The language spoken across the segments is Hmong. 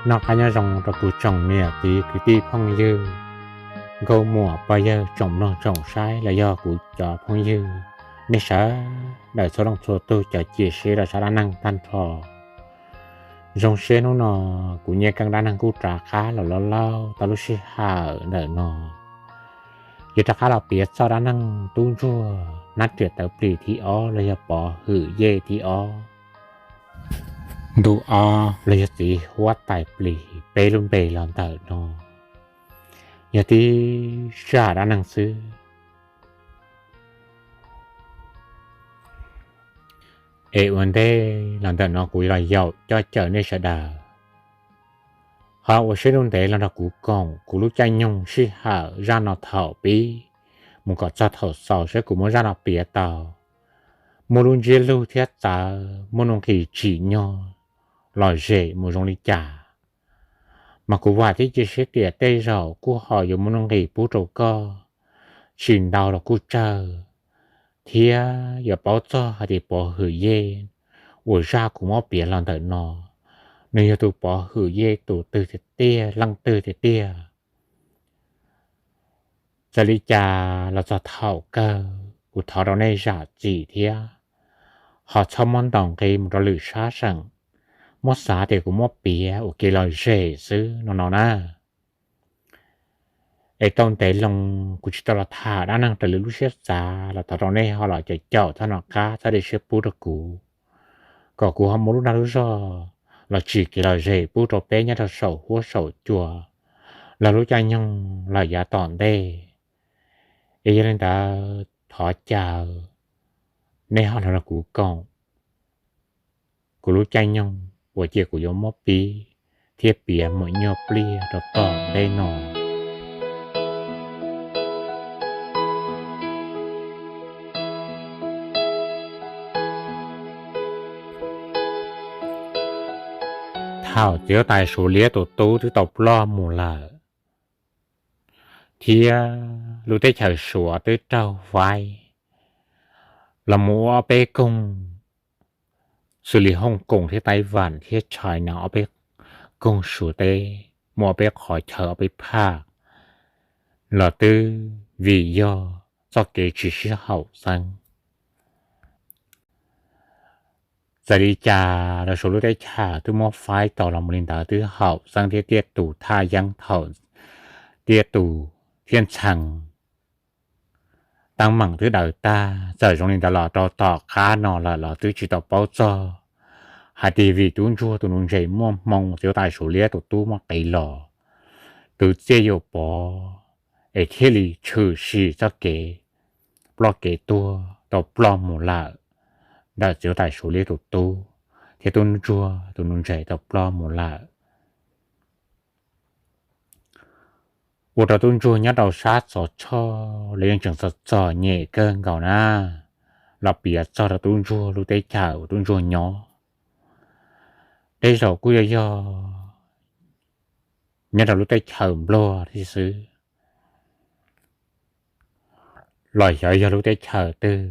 Noj qab nyob zoo rau kuv tsoom niam txiv kwv tij phooj ywg, nkauj muam pog yawg tsoom mloog tsoom saib los yog kuv cov phooj ywg, nej sawv daws txhua leej txhua tug cov cia siab rau sab dab neeg tag nrho. Zoo siab hnub no kuv Nyiaj Keeb dab neeg kuj rov qab los laub laub tau lub sij hawm ntawm no, yuav rov qab los piav txog dab neeg tub ntsuag nab riam tawv plis thib ob los yog Pov Hwm Yej thib ob, ntu ob los yog txiv huab tais plis peb lub npe los ntawm no. Yog tib zaj dab neeg xwb. Es ua ntej los ntawm no kuv los yaum coj caw nej sawv daws ho ua siab ntev los nrog kuv koom kuv lub caij nyoog sij hawm zaj no thaum pib mus kom txog thaum xaus saib kuv muab zaj no piav tau muaj lub ntsiab lus thiab txawv, muaj nuj nqis tsim nyog lom zem mus zoo li cas. Mas kuv vam thiab cia siab tias tej zaum kuj ho yuav muaj nuj nqis pub rau koj, tsis ntau los kuj tsawg, thiab yuav paub txog hais tias Pov Hwm Yej uas zaj kuv muab piav los ntawm no, nws yog tus Pov Hwm Yej tus twg tiag tiag, leej twg tiag tiag. Txawm li cas los txog thaum kawg kuv thov rau nej zam txim thiab ho txhob muab ntaus nqi mus rau lwm sab seem, muab xav tias kuv muab piav ua kev lom zem xwb no no na. Es tau ntev loo kuv tsis tau los tham dab neeg raws li lub siab xav los thov rau nej ho los caum caum txhob nco qab txhob dej siab pub rau kuv, kom kuv ho muaj lub dag lub zog los tsim kev lom zem pub rau peb nyob rau saum huab saum cua los lub caij nyoog los yav tom ntej. Es yog li ntawd thov caw nej ho los nrog kuv koom kuv lub caij nyoog uas cia kuv yuav muab pib thiab piav mus nyuag pliag rau tom ntej no. Thaum txiv huab tais Suav Liab tus tub twb tau ploj mus lawm, thiab lub teb chaws Suav twb raug faib los mus ua ob peb koog, xws li Hooj Koom thiab Taib Vam thiab China ob peb koog Suav teb, muaj ob peb qhov chaw ob peb phaj los twb vim yog txoj kev tsis sib haum xeeb. Txawm li cas los Suav lub teb chaws twb muab faib tau los mus li ntawd twb haum xeeb thiab tiaj tus thaj yeeb thaum tiaj tus thiab ntxhees teeb meem twb daws tag. Txawm zoo li ntawd los rau tom qab no lawm los twb tsis tau paub txog hais tias vim tub ntsuag tus nuv ntses muaj hmoo txiv huab tais Suav Liab tus tub muaj qiv los, tus txiaj yuam pov es thiaj li tshwm sim txoj kev ploj kev tuag tau ploj mus lawm ntawm txiv huab tais Suav Liab tus tub thiab tub ntsuag tus nuv ntses tau ploj mus lawm. Ua rau tub ntsuag nyob rau sab Txos Tshoj los yeej tseem txom txom nyem kawg nkaus na. Los piav txog rau tub ntsuag lub teb chaws uas tub ntsuag nyob, tej zaum kuj yog yog nyob rau lub teb chaws Nplog thiab xwb los xyov yog lub teb chaws twg,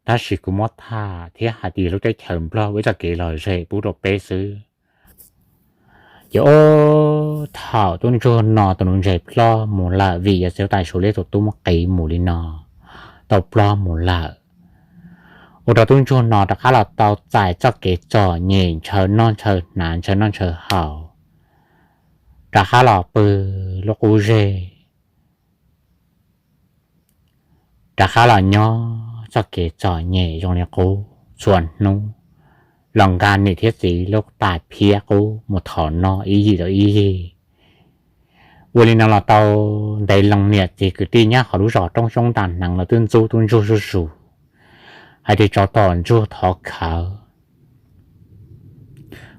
tab sis kuv muab tham thiab hais tias lub teb chaws Nplog ua ib txoj kev lom zem pub rau peb xwb. Ces ua thaum tub ntsuag no tus nuv ntses ploj mus lawm vim yog txiv huab tais Suav Liab tus tub muaj qiv mus li no tau ploj mus lawm, ua rau tub ntsuag no rov qab los tau txais txoj kev txom nyem ntshaw noj ntshaw hnav ntshaw noj ntshaw haus, rov qab los pw lub qub zej, rov qab los nyob txoj kev txom nyem zoo li qub txhua hnub, los nqa niam thiab txiv lub tais phiab qub mus thov noj ib yim rau ib yig. Ua li no los tau ntev loo niam txiv kwv tij nyob hauv lub zos roob xyoob nta hneev los twb ntxub tub ntsuag zuj zus hais tias tsov tom ntsuag thov khawv,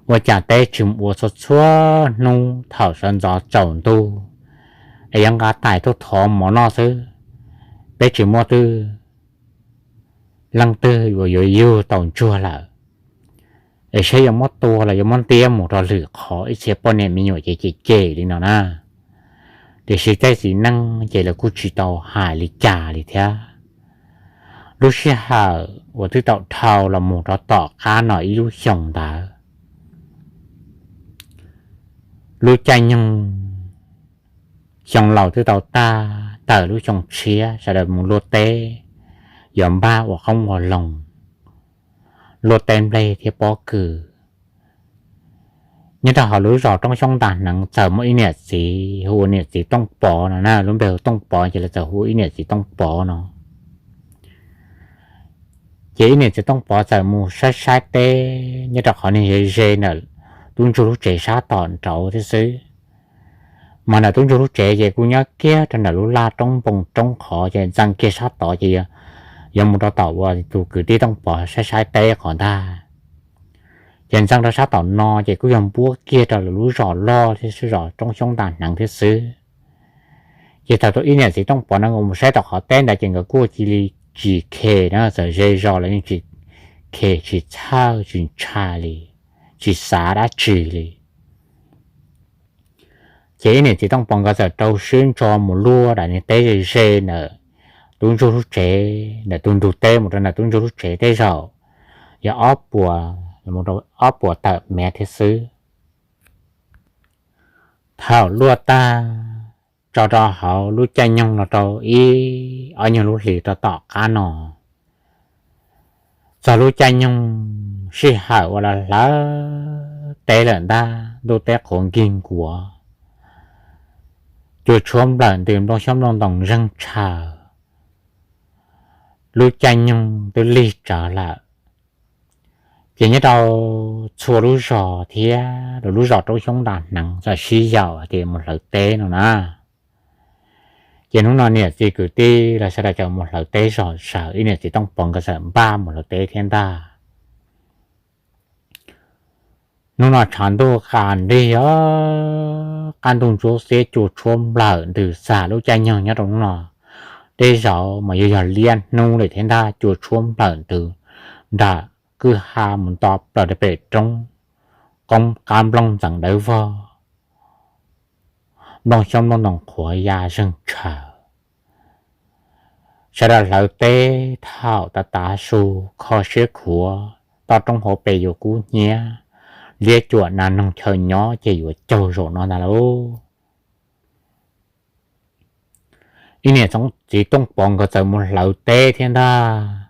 ua cas teb tsis mus ua txhua txhua hnub thaum sawv ntxov tsaus ntuj es yuav nqa tais tuaj thov mov noj xwb, peb tsis muaj twj leej twg uas yuav yug tau ntsuag lawm, es saib yuav muab tua los yuav muab ntiab mus rau lwm qhov ib txhia poj niam me nyuam ces cem cem li no na. Tiam sis tej txiv neej ces lawv kuj tsis tau hais li cas li thiab. Lub sij hawm uas twb tau dhau los mus rau tom qab no ib lub xyoos ntawd, Lub caij nyoog xyoo laus twb tau tag, tawm lub xyoo tshiab sawv daws mus luaj teb, yuav npaj ua qoob ua loo, luaj teb nplej thiab pob kws. Nyob rau hauv lub zos Roob Xyoob Ntas Hneev txawm muaj ib niam txiv hu ua niam txiv Tooj Pov no na, lub npe hu Tooj Pov ces lawv txawm hu ib niam txiv Tooj Pov no. Ces ib niam txiv Tooj Pov txawm mus saib saib teb nyob rau qhov niag ze ze ntawm tub ntsuag lub tsev sab tom nraud thiab xwb. Mas ntawm tub ntsuag lub tsev ces kuj nyob kiag rau ntawm lub laj roob npoo roob qhov ces ntxeev kiag sab tod ces yuav mus rau tom uas tus kwv tij Tooj Pov saib saib teb qhov ntag. Ces ntxeev rau sab tom no ces kuj yog npuab kiag rau lawv lub zos loj thiab xwb, zos Roob Xyoob Ntas Hneev thiab xwb. Ces thaum tus ib niam txiv Tooj Pov no nkawd mus saib tom qhov teb ntawd ces nkawd kuj cia li tsis khes na, txawm ze zos los yeej tsis khes, tsis txhawj, tsis ntshai li, tsis xav dab tsi li. Ces ib niam txiv Tooj Pov nkawd txawm rau siab ntso mus luaj daim niag teb ze ze ntawm tub ntsuag lub tsev, ntawm tus ntug teb mus rau ntawm tub ntsuag lub tsev tej zaum yog ob puas, mus rau ob puas tawm mev thiab xwb. Thaum luaj tag, tso rau hauv lub caij nyoog no rau ib ob nyuag lub hlis rau tom qab no, txog lub caij nyoog sij hawm uas los hlawv teb lawm ntag, ntuj teb qhuav nkig nkuav, cua tshuab nplawm ntws, nplooj xyoob nplooj ntoos zeeg tshaws, lub caij nyoog twb lig tsawv lawm. Ces nyob rau txhua lub zos thiab lub zos Roob Xyoob Ntas Hneev txawm sib yaum hais tias mus hlawv teb no na. Ces hnub no niam txiv kwv tij los sawv daws txawm mus hlawv teb zom zaws, ib niam txiv Tooj Pov nkawd txawm npaj mus hlawv teb thiab ntag. Hnub no tshav ntuj qas nrig os, qab ntuj ntsuab xiab, cua tshuab nplawm ntws, txog lub caij nyoog nyob rau hnub no, tej zaum mas yuav yog liab hnub lawm thiab ntag, cua tshuab nplawm ntws nram kwj ha mus nto plaws rau pem roob, qoob qab nplooj ntxeev dawb vog, nplooj xyoob nplooj ntoos qhuav ya zeeg tshaws. Sawv daws hlawv teb thaum tav tav su, kho siab khuav, toj roob hauv pes yuav kub hnyiab, liab cuam nas noog chaw nyob ces yuav caug zaum no ntag lauj. Ib niam txiv Tooj Pov nkawd txawm mus hlawv teb thiab ntag.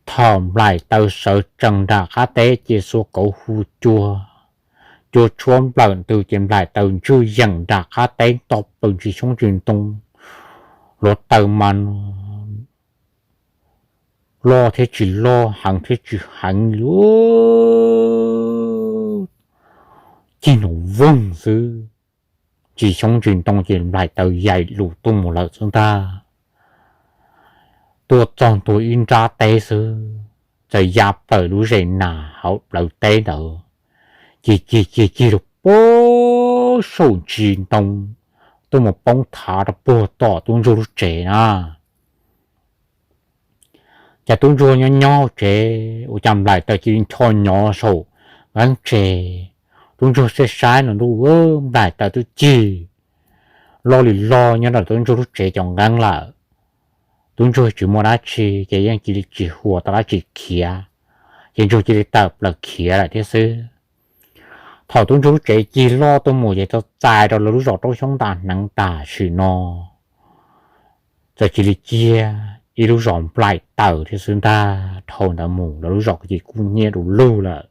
Thaum nplaim taws sawv tsees nram qab teb ces xuas kauv hu cua, cua tshuab nplawm ntws ces nplaim taws ntswj yeem nram qab teb nto plaws ntsis xyoob ntsis ntoo, hluav taws mas loj thiab tsis loj, heev thiab tsis heev li, cig nrov voog xwb. Ntsis xyoob ntsis ntoo ces nplaim taws yaim lus tuaj mus lawm xwb ntag. Tuaj txog ntua ib nrab teb xwb, txawm ya plaws lub zes nas hauv plawv teb ntawd, cig cig cig cig rau puag saum ntsis ntoo, tuaj mus poob thav rau puag tom tub ntsuag lub tsev na. Ces tub ntsuag nyob nyob hauv tsev ua cas nplaim taws cia li ncho nyov saum nqeeb tsev. Tub ntsuag saib saib no ntuj, nplaim taws twb cig loj li loj nyob rau tub ntsuag lub tsev cov nqeeb lawm. Tub ntsuag tsis muaj dab tsi ces yeej cia li tsis huas tau dab tsi khiav, ces ntsuag cia li tawm plaws khiav lawm thiab xwb. Thaum tub ntsuag lub tsev cig loj tuaj mus ces tau txais rau lawv lub zos Roob Xyoob Ntas Hneev tam sim no txawm cia li ciag ib lub zos nplaim taws thiab xwb ntag. Dhau ntawd mus lawv lub zos ces kub hnyiab du lug lawm.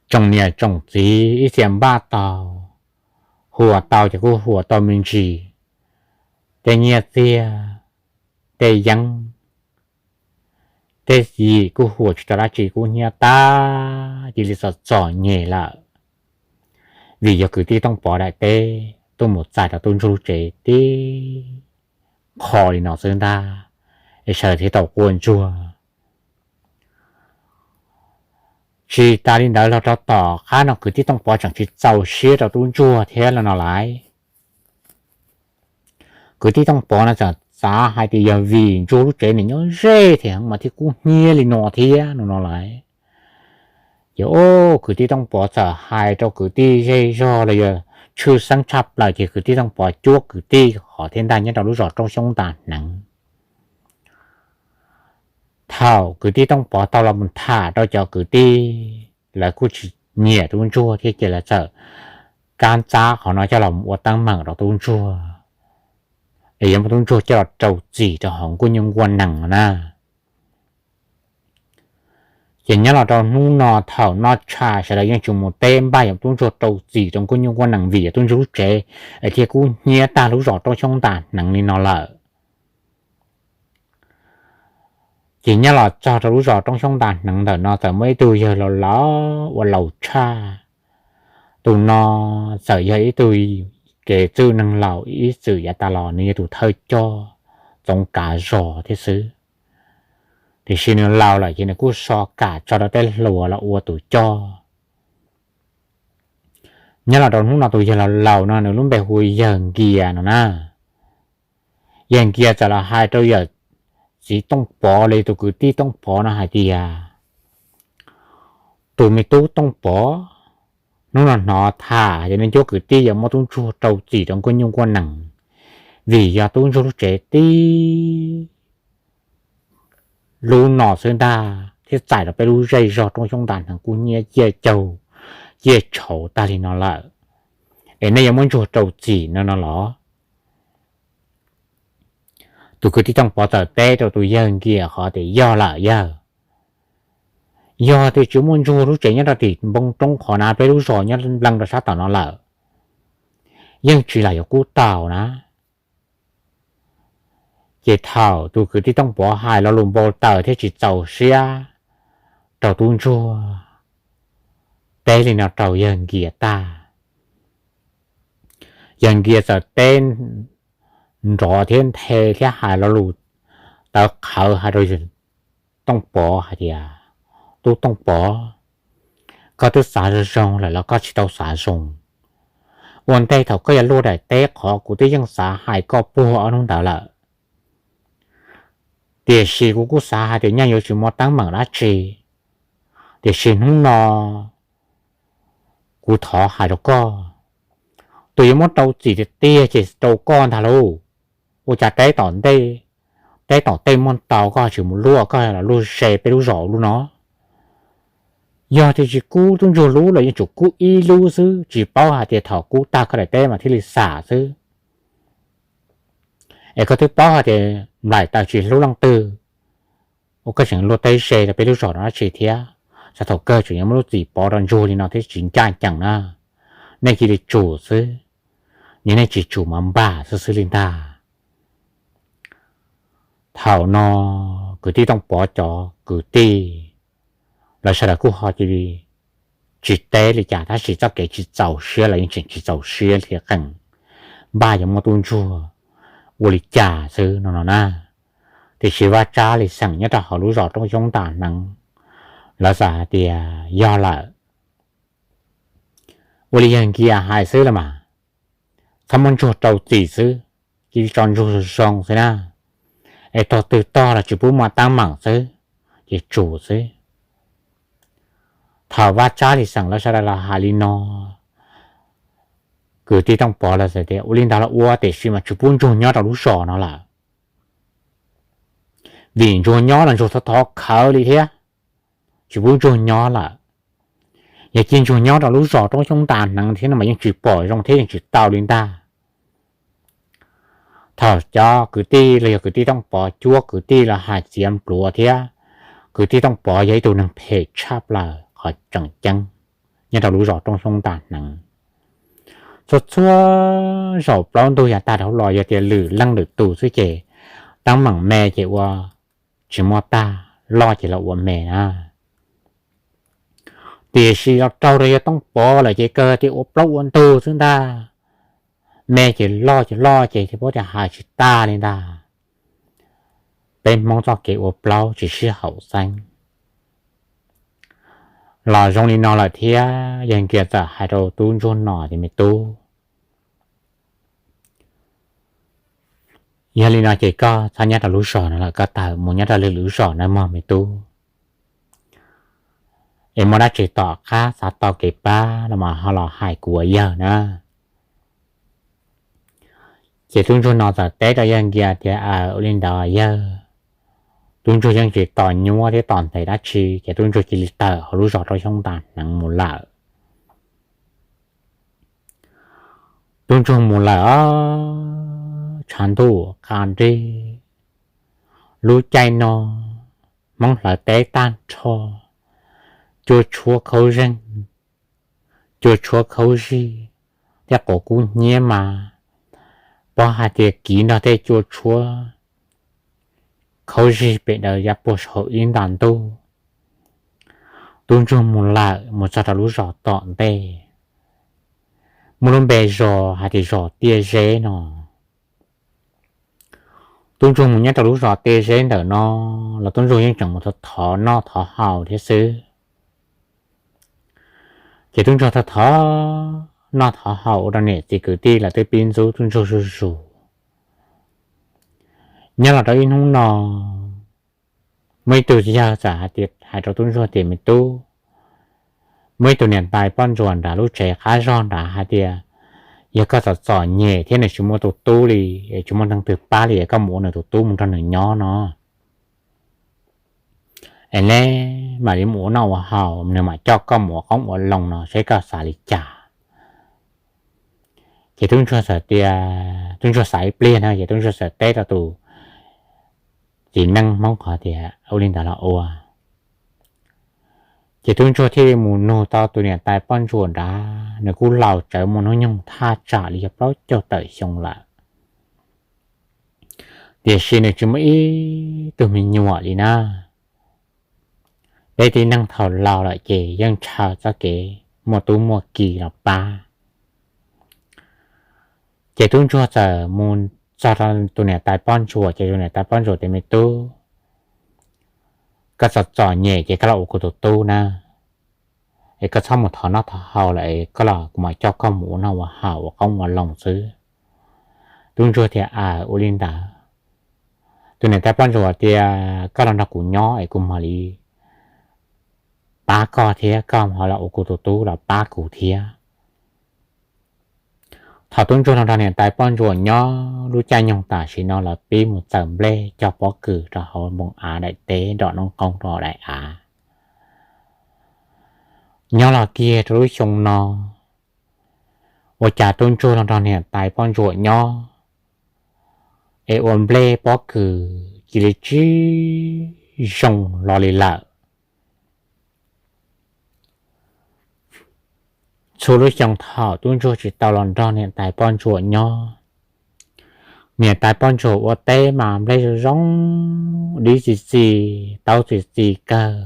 Tsoom niam tsoom txiv ib txhia npaj tau, huas tau ces kuj huas tau me ntsis, tej nyiaj txiag, tej yeeb, tej yim kuj huas tsis tau dab tsi, kub hnyiab tag cia li txom txom nyem lawm. Vim yog kwv tij Tooj Pov daim teb tuaj mus txais rau tub ntsuag lub tsev tib qho li no xwb ntag, es sawv daws thiaj tau quaj ntsuag. Tsis tas li ntawd los rau tom qab no kwv tij Tooj Pov tseem tsis txaus siab rau tub ntsuag thiab los no lauj. Kwv tij Tooj Pov no txawm xav hais tias yog vim ntsuag lub tsev nws nyob ze thiab heev mas thiaj kub hnyiab li no thiab no no lauj. Ces kwv tij Tooj Pov txawm hais rau kwv tij zej zog los yog tshwj xeeb tshaj plaws ces kwv tij Tooj Pov cuab kwv tij hov thiab ntag nyob rau lub zos Roob Xyoob Ntas Hneev. Thaum kwv tij Tooj Pov tau los mus tham rau cov kwv tij, lawv kuj tsis nyiam tub ntsuag thiab ces lawv txawm kab ntxab qhov no coj los ua teeb meem rau tub ntsuag, es yuav muab tub ntsuag coj los rau txim rau hauv nkuaj nyuj nkuaj nees no na. Ces nyob los rau hnub no thaum noj tshais sawv daws yeej tsis mus teb, npaj yuav tub ntsuag rau txim rau nkuaj nyuj nkuaj nees vim yog tub ntsuag lub tsev es thiaj kub hnyiab tag lub zos roob xyoob ntas hneev li no lawm. Ces nyob los txog rau lub zos roob xyoob ntas hneev ntawm no txawm muaj ib tug yawg laus laus uas laus tshaj. Tus no txawm yog ib tug kev txwj neeg laus ib txwm yav tas los nws yog tus thawj coj txoov kav zos thiab xwb. Tiam sis nws laus lawm ces nws kuj so kam tso rau tej hluas los ua tus coj. Nyob los rau hnub no tus yawg laus laus no nws lub npe hu yawg Nkias no na. Yawg Nkias txawm los hais rau yawm txiv Tooj Pov los yog tus kwv tij Tooj Pov no hais tias, tus me tub Tooj Pov, hnub no hnov tham hais tias nej cuab kwv tij yuav muab tub ntsuag rau txim rau nkuaj nyuj nkuaj nees, vim yog tub ntsuag lub tsev tib lub no xwb ntag thiab txais rau peb lub zej zog roob xyoob ntas hneev kub hnyiab ciaj caug ciaj tshauv tag li no lawm, es nej yuav muab ntsuag rau txim no no los? Tus kwv tij Tooj Pov txawm teb rau tus yawg Nkias qhov tias yog lawm yawg, yog tias tsis muaj ntsuag lub tsev nyob rau tim npoo roob qhov na peb lub zos nyob nplees rau sab tom no lawm, yeej tsis lam yuav kub tau na. Ces thaum tus kwv tij Tooj Pov hais lo lus npau taws thiab tsis txaus siab rau tub ntsuag, teb li no rau yawg Nkias tag, yawg Nkias txawm teb nrov thiab nthe thiab hais lo lus tawv qhawv hais rau yawg Tooj Pov hais tias, tub Tooj Pov, koj twb xav zoo zoo lawm los koj tsis tau xav zoo. Ua ntej thaum koj yuav luaj daim teb qhov kuv twb yeej xav hais koj puag ob hnub ntawd lawm, tiam sis kuv kuj xav hais tias nyaj yuav tsis muaj teeb meem dab tsi, tiam sis hnub no kuv thov hais rau koj, tus yuav muab rau txim tiag tiag ces rau koj ntag lauj. Ua cas teb tom ntej, teb tom tej muaj ntau koj tsis mus luaj, koj los luaj ze peb lub zos lub no? Yog tias tsis kub tub ntsuag lub los yeej tsum kub ib lub xwb, tsis paub hais tias thaum kub tag koj daim teb mas thiaj li xam xwb. Es koj twb paub hais tias nplaim taws tsis hlub leej twg, ua koj tseem luaj teb ze rau peb lub zos no dab tsi thiab? Xav thaum kawg tseem yuav muab lub txim pov rau ntsuag li no thiab tsis ncaj ncees na. Nej cia li tsum xwb, yog nej tsis tsum mas npam xwb xwb li ntag. Thaum no kwv tij Tooj Pov cov kwv tij lawv sawv daws kuj ho cia li tsis teb li cas, tab sis txoj kev tsis txaus siab lawv yeej tseem tsis txaus siab li qees, npaj yuav muab tub ntsuag ua li cas xwb no no na. Tiam sis Vaj Tsab Lis xeem nyob rau hauv lub zos roob xyoob ntas hneev, lawv txawm hais tias yog lawm, ua li yawg Nkias hais xwb los mas, txhob muab ntsuag rau txim xwb, cia li tso ntsuag zoo zoo xwb na, es tog twg tog los tsis pub muaj teeb meem xwb, ces tsum xwb. Thaum Vaj Tsab Lis xeem lawv sawv daws los hais li no, kwv tij Tooj Pov lawv txawm tias ua li ntawd los ua, tiam sis mas tsis pub ntsuag nyob rau lub zos no lawm, vim ntsuag nyob los ntsuag thov thov khawv li thiab, tsis pub ntsuag nyob lawm. Yog cia ntsuag nyob rau lub zos roob xyoob ntas hneev thiab no mas yeej tsis pom zoo thiab yeej tsis tau li ntag. Thaum cov kwv tij los yog kwv tij Tooj Pov cuab kwv tij los hais txiav npluav thiab, kwv tij Tooj Pov yog ib tug neeg phem tshaj plaws qhov tseem ceeb nyob rau lub zos roob xyoob ntas hneev. Txhua txhua zaum plaub ntug yav tag dhau los yog tias lwm leej lwm tus xwb ces teeb meem me ces ua tsis muaj tag, loj ces los ua me na. Tiam sis los raug rau yawg Tooj Pov lawm ces kawg tias ua plaub ua ntug xwb ntag, me ces loj ces loj ces thiaj paub tias hais tsis tag li ntag. Peb Hmoob txoj kev ua plaub tsis sib haum xeeb. Los zoo li no lawm thiab yawg Nkias txawm hais rau tub ntsuag no tias me tub, yog li no ces koj txhob nyob rau lub zos no lawm, koj tawm mus nyob rau lwm lub zos na mog me tub. Es muaj dab tsi tom qab xav tau kev pab no mas ho los hais kuv ua yawg na. Ces tub ntsuag no txawm teb rau yawg Nkias tias aws ua li ntawd yawg. Tub ntsuag yeej tsis tos nyuaj thiab tos ntev dab tsi ces tub ntsuag cia li tawm hauv lub zos rau xyoob ntas hneev mus lawm. Tub ntsuag mus lawm os, tshav ntuj qab nrig. Lub caij no Hmoob hlawv teb tag nrho, cua tshuab khaub zeeg, cua tshuab khaub zig, tej quav kub hnyiab mas pom hais tias kiv nrog tej cua tshuab khaub zig pem daws ya puag saum ib nta ntuj. Tub ntsuag mus lawm mus txog rau lub zos tom ntej, muaj lub npe zos hais tias zos Tiaj Zeb no. Tub ntsuag mus nyob rau lub zos Tiaj Zeb ntawm no los tub ntsuag yeej tseem mus thov noj thov haus thiab xwb. Ces tub ntsuag thov noj thov haus ua rau niam txiv kwv tij lawv twb pib ntxub tub ntsuag zuj zus. Nyob los rau ib hnub no, muaj ib tug yawg txawm hais rau tub ntsuag tias, Me tub, muaj ib tug niam tais poj ntsuam nram lub tsev qab zog nrad hais tias yog koj txom txom nyem thiab nws tsis muaj tus tub li, tsis muaj neeg twg pab li, koj mus ua nws tus tub mus nrog nws nyob no es neb mam li mus ua noj ua haus, nws mam coj koj mus ua qoob ua loo no, seb koj xav li cas. Ces tub ntsuag txawm tias, tub ntsuag xav ib pliag na, ces tub ntsuag txawm teb rau tus txiv neej Hmoob qhov tias ua li ntawd los ua. Ces tub ntsuag thiaj li mus nug tau tus niam tais poj ntsuam nrad, nws kuj laus tsawv muaj hnub nyoog thaj tsam li yog plaub caug tawm xyoo lawm, tiam sis nws tsis muaj ib tug me nyuam li na. Peb tib neeg thaum laus lawm ces yeej ntshaw txoj kev muaj tub muaj ki los pab. Ces tub ntsuag txawm mus txog rau tus niam tais poj ntsuam, ces tus niam tais poj ntsuam tias, Me tub, koj txom txom nyem ces koj los ua kuv tus tub na, es koj txhob mus thov noj thov haus lawm, es koj los kuv mam coj koj mus ua noj ua haus ua qoob ua loo xwb. Tub ntsuag tias, Aws, ua li ntawd. Tus niam tais poj ntsuam tias, Koj los nrog kuv nyob es kuv mam li pab koj thiab, koj ho los ua kuv tus tub los pab kuv thiab. Thaum tub ntsuag los nrog niam tais poj ntsuam nyob, lub caij nyoog tam sim no lawv pib mus txawm nplej cog pob kws rau hauv npoo av daim teb nrom noob qoob rau daim av. Nyob los kiag rau lub xyoo no, ua cas tub ntsuag los nrog niam tais poj ntsuam nyob es ua nplej pob kws cia li tsis zoo los li lawm. Txhua lub xyoo thaum tub ntsuag tsis tau los nrog niam tais poj ntsuam nyob, niam tais poj ntsuam ua teb mas nplej zoo zoo, dib txi txiv, taub txi txiv kawg.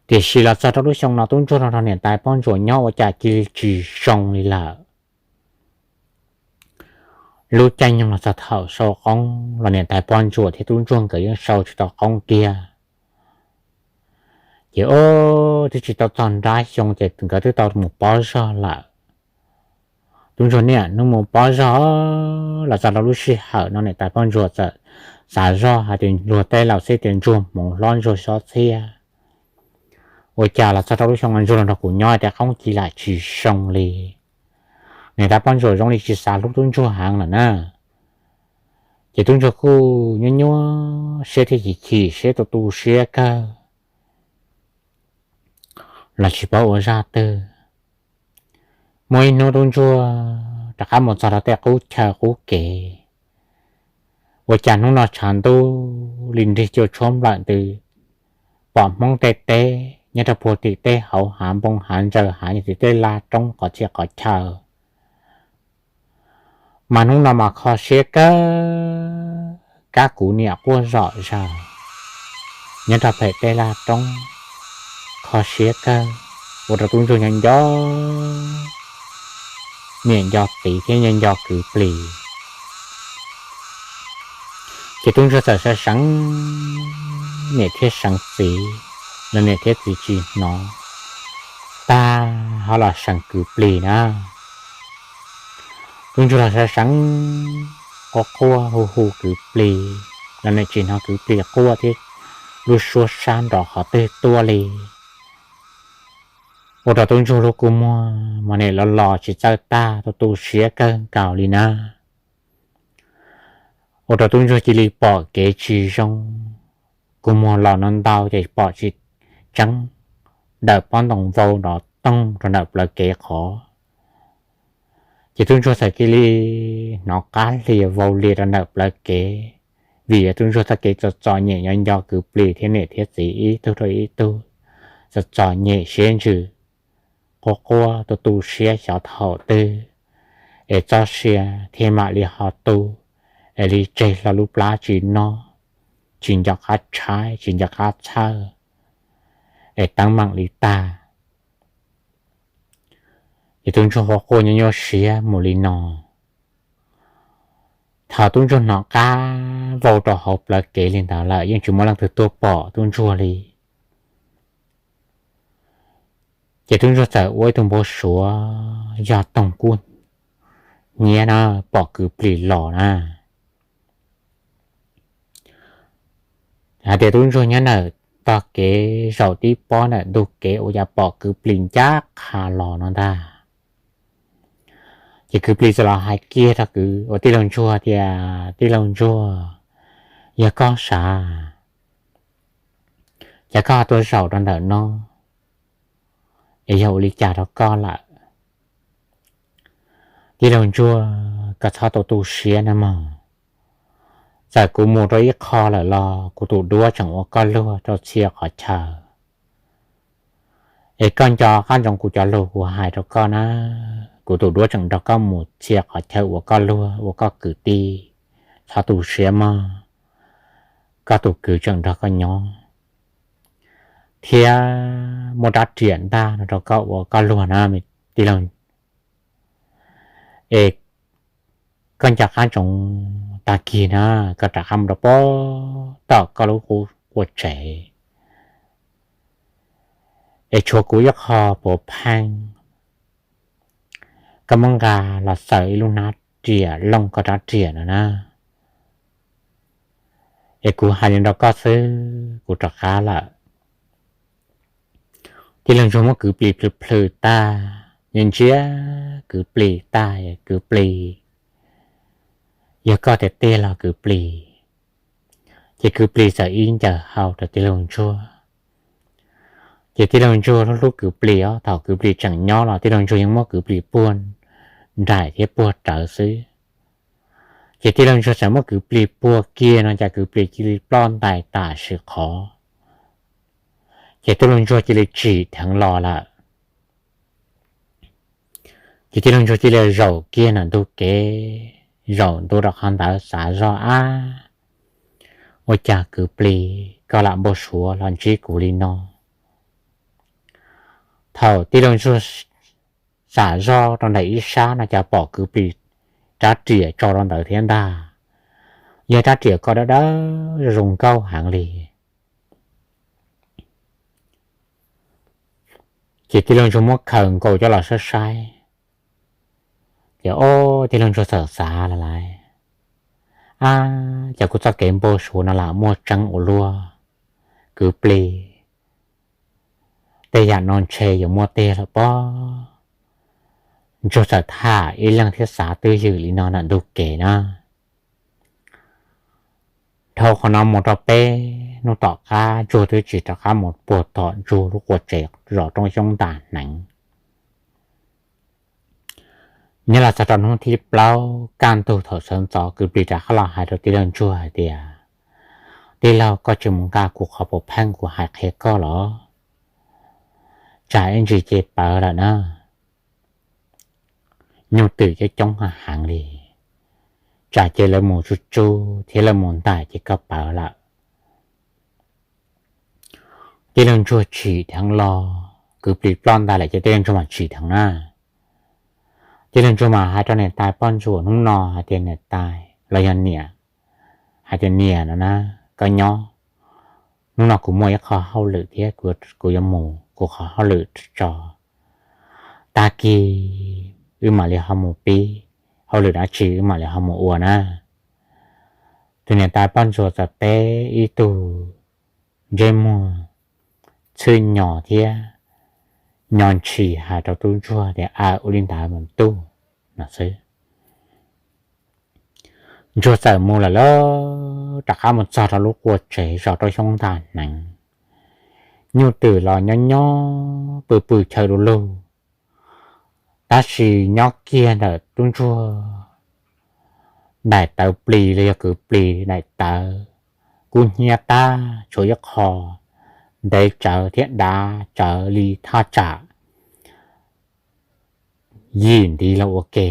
Tiam sis los txog rau lub xyoo no tub ntsuag los nrog niam tais poj ntsuam nyob ua cas cia li tsis zoo li lawm. Lub caij nyoog los txog thaum sau qoob los niam tais poj ntsuam thiab tub ntsuag nkawd yeej sau tsis tau qoob kiag. Ces o, twb tsis tau txog nrab xyoo ces nkawd twb tau mus pob zog lawm. Tub ntsuag niaj hnub mus pob zog, los txog rau lub sij hawm no niam tais poj ntsuam txawm xav zoj hais tias luag tej laus xib tias ntsuag hmoov hlob ntsuag xob txhiab. Ua cas los txog rau lub xyoo no ntsuag los nrog kuv nyob tej qoob ci lam tsis zoo li. Niam tais poj ntsuam zoo li tsis xav hlub tub ntsuag heev lawm na. Ces tub ntsuag kuj nyuaj nyuaj siab thiab chim chim siab tu tu siab kawg los tsis paub ua zaj twg. Muaj ib hnub tub ntsuag rov qab mus txog rau tej qub chaw qub kev, ua cas hnub no tshav ntuj li nrig cua tshuab nplawm ntws, pom Hmoob tej teb nyob rau puag tim tej hauv hav npoo hav ntsaws hav nyob tim tej laj roob qhov txhia qhov chaw. Mas hnub no mas kho siab kawg, kab kuv niam quaj zom zaws nyob rau pem tej laj roob, kho siab kawg, ua rau tub ntsuag nco nco niam nco txiv thiab nco nco kwv plis. Ces tub ntsuag txawm sawv seev niam thiab seev txiv, los niam thiab txiv tsis hnov, tag ho los seev kwv plis na. Tub ntsuag los sawv seev quaj quaj hu hu kwv plis, los niam tsis hnov kwv plis quaj thiab lub suab sab nrov qhov twg tuaj li. Ua rau tub ntsuag lub kua muag mas niam los los tsis txawj tag, tu tu siab kawg nkaus li na. Ua rau tub ntsuag cia li pom kev tsis zoo, kua muag los no ntau ces pom tsis tseeb, dawm pob ntoo vau nrov toog rau ntawm plawv kev qhov. Ces tub ntsuag txawm cia li hnov qab hlo vau li rau ntawm plawv kev, vim yog tub ntsuag txoj kev txom txom nyem nyob nco kwv plis thiab niam thiab txiv ib tug rau ib tug, txom txom nyem siab ntsws, quaj quaj tu tu siab xyov thaum twg es txoj sia thiaj mam li ho tu, es li tseg hlo lub plab tsis noj, tsis nco qab tshaib tsis nco qab txhawj, es teeb meem li tag. Ces tub ntsuag quaj quaj nyuaj nyuaj siab mus li no. Thaum tub ntsuag hnov qab vau rau hauv plawv kev li ntawd lawm yeej tsis muaj leej twg tuaj pom tub ntsuag li. Ces tub ntsuag txawm ua ib tug npau suav yog toog kub hnyiab na, pom kwv plis los na. Hais tias tub ntsuag nyob ntawm tog kev zaum tib pob ntawm ntug kev ua cas pom kwv plis ncaj qha los no ntag. Ces kwv plis txawm los hais kiag rau kwv uas tij laug ntsuag tias, tij laug ntsuag, yog koj sav, cas koj tuaj zaum rau ntawm no, es yog ua li cas rau koj lawm? Tij laug ntsuag, koj txhob tu tu siab na mog. Txawm kuv mus rau ib qho lawm los kuv tus duab tseem ua koj luag rau txhia qhov chaw. Es koj nco qab ntsoov kuv cov lus kuv hais rau koj na, kuv tus duab tseem nrog koj mus txhia qhov chaw ua koj luag ua koj kwv tij, txhob tu siab mog, koj tus kwv tseem nrog koj nyob, thiab muaj rab riam ntaj no rau koj ua koj luag na, tij laug. Es koj nco qab ntsoov tag kis na, koj rov qab mus rau pem tom koj lub qub qua tsev, es tshuav kuv ib qho puav pheej, koj muab nqa los xaws ib lub hnab riam looj koj rab riam no na. Es kuv hais li rau koj xwb, kuv rov qab lawm. Tij laug ntsuag muab kwv plis plhws plhws tag, ntsia ntsia kwv plis tag, kwv plis, yog koj tiag tiag los kwv plis? Ces kwv plis txawm ib ncaws hau rau tij laug ntsuag. Ces tij laug ntsuag hlub hlub kwv plis os, thaum kwv plis tseem nyob los tij laug ntsuag yeej muab kwv plis puag nraim thiab puag rawv xwb. Ces tij laug ntsuag txawm muab kwv plis puag kiag no cas kwv plis cia li ploj ntais tam sim qhov. Ces tij laug ntsuag cia li tsim dheev los lawm. Ces tij laug ntsuag cia li zaum kiag ntawm ntug kev, zaum ntua rau qhov ntawd xav zoj, ab, ua cas kwv plis koj lam npau suav los ntsib kuv li no? Thaum tij laug ntsuag xam zoj rau ntawm ib sab no cas pom kwv plis rab riam tso rau ntawd thiab ntag. Yog rab riam ko dawb dawb zoo zoo nkauj heev li. Ces tij laug ntsuag muab khaws nkaus coj los saib saib, ces ob tij laug ntsuag txawm xav lawm lauj, ab, cas kuv txoj kev npau suav no lam muaj tseeb ua luaj, kwv plis, tej yam no ntshe yuav muaj tiag lawm pob. Ntsuag txawm tham ib leeg thiab xav twj ywm li no ntawm ntug kev na. Dhau qhov no mus rau peb hnub tom qab ntsuag twb tsis rov qab mus puag tom ntsuag lub qua tsev zos Roob Xyoob Ntas Hneev. Nyob los txog rau hnub thib plaub kaj ntug thaum sawv ntxov kwv plis rov qab los hais rau tij laug ntsuag hais tias, tij laug, koj tsis mus nqa kuv qhov puav pheej kuv hais qhia koj los? Tsam ib ntsis ces pawv lawm na. Nyuj twm coob coob heev li, tsam ces lawv mus tsuj tsuj thiab lawv mus ntais ces koj pawv lawm. Tij laug ntsuag tsim dheev los, kwv plis ploj ntais lawm ces tij laug ntsuag mam tsim dheev na. Tij laug ntsuag mam hais rau niam tais poj ntsuam hnub no hais tias niam tais los yog niam, hais tias niam no na, koj nyob, hnub no kuv muaj ib qho hauj lwm thiab kuv yuav mus kuv qhov hauj lwm tso. Tag kis wb mam li ho mus pib, hauj lwm dab tsi wb mam li ho mus ua na. Tus niam tais poj ntsuam txawm teb ib tug ntsej muag txhwj nyos thiab nyo ntshis hais rau tub ntsuag tias, aw, ua li ntawd mas tub, no xwb. Ntsuag txawm mus lawm lauj, rov qab mus txog rau lub qua tsev zos Roob Xyoob Ntas Hneev. Nyuj twm los nyob nyob pw pw chaw du lug, Tab sis nyob kiag ntawm tub ntsuag daim tawv plis los yog kwv plis daim tawv, kub hnyiab tag tshuav ib qho ntev tsawv thiab dav tsawv li thaj tsam yim ntiv los ua ke.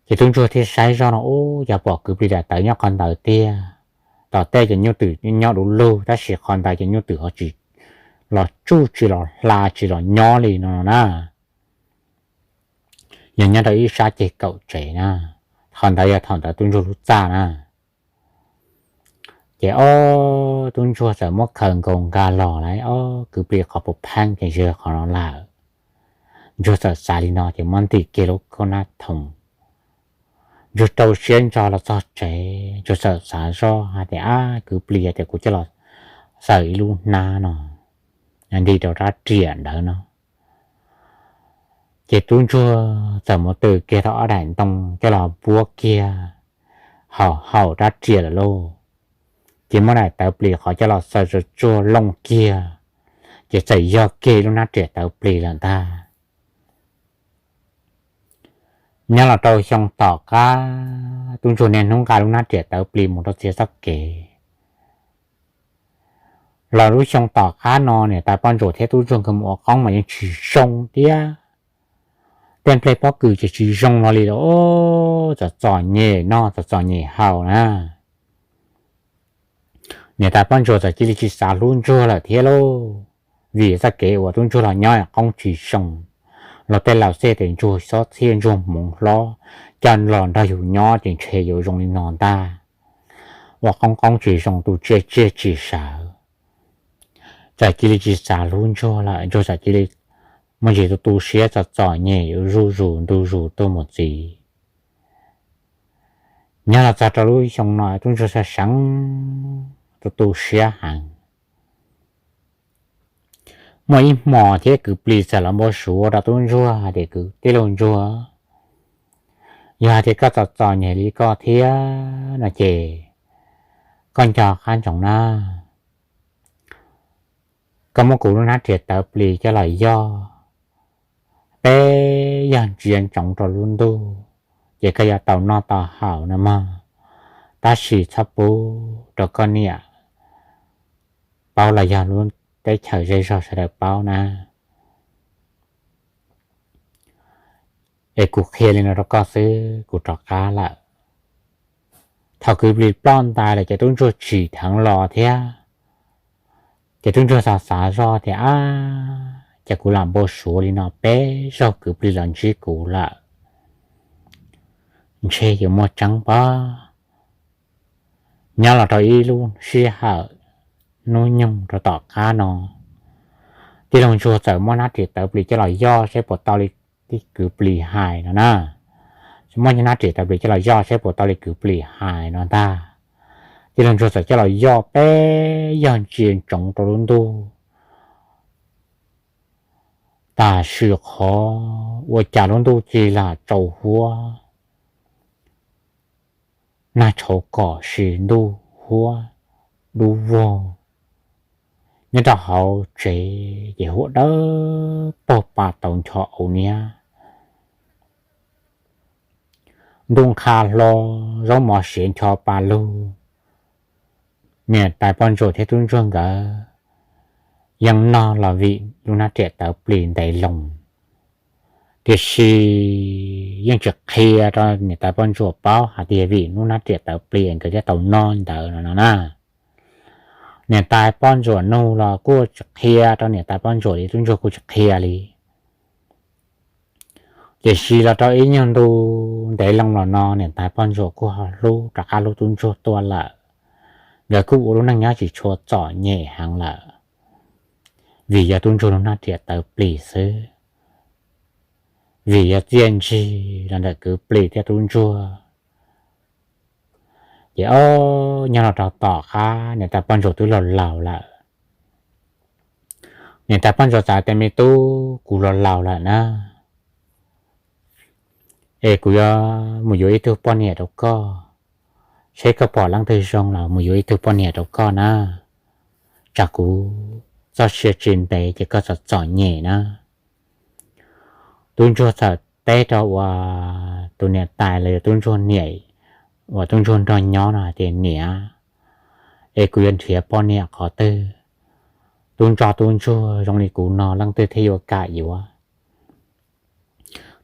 Ces tub ntsuag thiaj saib zoj no, ub, yog pom kwv plis daim tawv nyob qhov ntawd tiag. Tom tej ces nyuj twm nyob du lug, tab sis qhov ntawd ces nyuj twm ho tsis los tsuj, tsis los hla, tsis los nyob li no na. Yog nyob rau ib sab ceg kaum tsev na, qhov ntawd yog thaum ntawd tub ntsuag lub txaj na. Ces ob tub ntsuag txawm muab khaws nkaus nkag los lawm, ob kwv plis qhov puas pheej ces yog qhov no lawm. Ntsuag txawm xav li no ces muab ntim kiag lub khaub nab thoom. Ntsuag rau siab ntso los txog tsev, ntsuag txawm xav zoj hais tias, ab, kwv plis tias kuv coj los xaws ib lub hnab no nti rau rab riam ntawd no. Ces tub ntsuag txawm mus tws kiag tau ob daim ntoo coj los npuab kiag haum haum rab riam lawm lauj. Ces muab daim tawv plis qhov coj los xaws tsuag tsuag looj kiag, ces txawm yog kiag lub hnab riam tawv plis lawm ntag. Nyob los rau xyoo tom qab, tub ntsuag niaj hnub nqa lub hnab riam tawv plis mus rau txhia txoj kev. Los lub xyoo tom qab no niam tais poj ntsuam thiab tub ntsuag nkawd mus ua qoob mas yeej tsis zoo thiab. Tej nplej pob kws ces tsis zoo no li los, txom txom nyem noj txom txom nyem haus na. Niam tais poj ntsuam txawm cia li tsis xav hlub ntsuag lawm thiab lauj, vim txoj kev uas tub ntsuag los nyob qoob tsis zoo, los tej laus xej tes ntsuag xob txhiaj ntsuag hmoov hlob, coj los nrog yus nyob ces ntshe yuav zoo li no ntag. Ua qoob qoob tsis zoo, tu tsiaj tsiaj tsis sawv, txawm cia li tsis xav hlub ntsuag lawm, ntsuag txawm cia li muaj ntsis tu tu siab txom txom nyem yuav zuj zus ntu zus tuaj mus txiv. Nyob los txog rau lub xyoo no tub ntsuag sab seev tu tu siab heev. Muaj ib hmos thiab kwv plis txawm los npau suav rau tub ntsuag hais tias, kwv tij laug ntsuag, yog hais tias koj txom txom nyem li koj thiab no ces koj nco qab ntsoov na, koj muab kuv lub hnab riam tawv plis coj los yog, peb yog ntsia ntsoov rau lub ntuj, ces koj yuav tau noj tau haus no mog. Tab sis txhob pub rau koj niam paub los yog lub teb chaws zej zog sawv daws paub na. Es kuv qhia li no rau koj xwb, kuv rov qab lawm. Thaum kwv plis ploj ntais lawm ces tub ntsuag tsim dheev los thiab. Ces tub ntsuag xav xav zoj tias, ab, ces kuv lam npau suav li no peb zaug kwv plis los ntsib kuv lawm, ntshe yuav muaj tseeb pob. Nyob los rau ib lub sij hawm hnub nyoog rau tom qab no, tij laug ntsuag txawm muab hnab riam tawv plis coj los yoj seb puas tau li kwv plis hais no na. Muab hnab riam tawv plis coj los yoj seb puas tau li kwv plis hais no ntag. Tij laug ntsuag txawm coj los yoj peb yog ntsia ntsoov rau lub ntuj, tam sim qhov ua cas lub ntuj cia li lam tsaus huab, nag tshauv kom sis ntuj huab dub vog. Nyob rau hauv tsev ces huab dawb paug pa tau ncho au niab. Ntuj nqha hlo, zaub mov siav ncho pa lug. Niam tais poj ntsuam thiab tub ntsuag nkawd yeej noj los vim lub hnab riam tawv plis ntev loo, tiam sis yeej tsis qhia rau niam tais poj ntsuam paub hais tias vim lub hnab riam tawv plis nkawd thiaj tau noj ntawd no no na. Niam tais poj ntsuam nug los kuj tsis qhia rau niam tais poj ntsuam li, tub ntsuag kuj tsis qhia li. Tiam sis los rau ib nyuag ntu ntev loo los no niam tais poj ntsuam kuj ho hlub rov qab hlub tub ntsuag tuaj lawm. Nkawd kuj ua lub neej nyob tsis tshua txom nyem heev lawm, vim yog tub ntsuag lub hnab riam tawv plis xwb, vim yog txiaj ntsig los ntawm kwv plis thiab tub ntsuag. Ces ob nyob los rau tom qab niam tais poj ntsuam twb los laus lawm. Niam tais poj ntsuam txawm tias, me tub, kuv los laus lawm na, es kuv yuav mus yuav ib tug poj niam rau koj, seb koj pom leej twg zoo los mus yuav ib tug poj niam rau koj na, tsam kuv txoj sia tsis ntev ces koj txom txom nyem na. Tub ntsuag txawm teb rau uas tus niam tais los yog tub ntsuag niam uas tub ntsuag nrog nyob no hais tias, Niam, es kuv yuav nrhiav poj niam qhov twg? Tub ntsuag tub ntsuag zoo li kuv no leej twg thiaj yuav kam yuav?